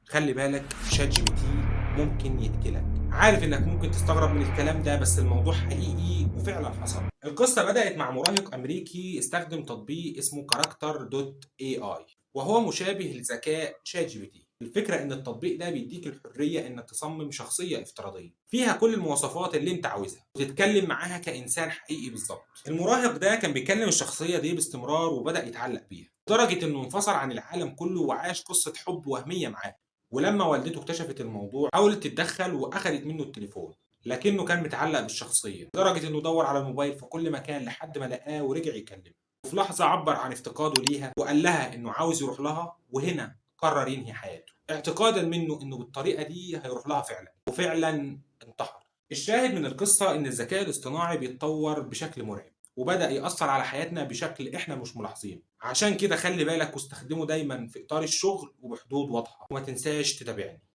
خلي بالك، ChatGPT ممكن يقتلك. عارف انك ممكن تستغرب من الكلام ده، بس الموضوع حقيقي وفعلا حصل. القصة بدأت مع مراهق امريكي استخدم تطبيق اسمه Character.AI، وهو مشابه لذكاء ChatGPT. الفكرة ان التطبيق ده بيديك الحرية انك تصمم شخصية افتراضية فيها كل المواصفات اللي انت عاوزها وتتكلم معاها كإنسان حقيقي بالظبط. المراهق ده كان بيكلم الشخصية دي باستمرار وبدأ يتعلق بيها لدرجة انه انفصل عن العالم كله وعاش قصة حب وهمية معاه. ولما والدته اكتشفت الموضوع حاولت تتدخل واخدت منه التليفون، لكنه كان متعلق بالشخصية لدرجة انه دور على الموبايل في كل مكان لحد ما لقاه ورجع يكلمه. وفي لحظة عبر عن افتقاده ليها وقال لها انه عاوز يروح لها، وهنا قرر ينهي حياته اعتقادا منه انه بالطريقة دي هيروح لها فعلا، وفعلا انتحر. الشاهد من القصة ان الذكاء الاصطناعي بيتطور بشكل مرعب وبدأ يأثر على حياتنا بشكل احنا مش ملاحظينه. عشان كده خلي بالك واستخدمه دايما في اطار الشغل وبحدود واضحة، وما تنساش تتابعني.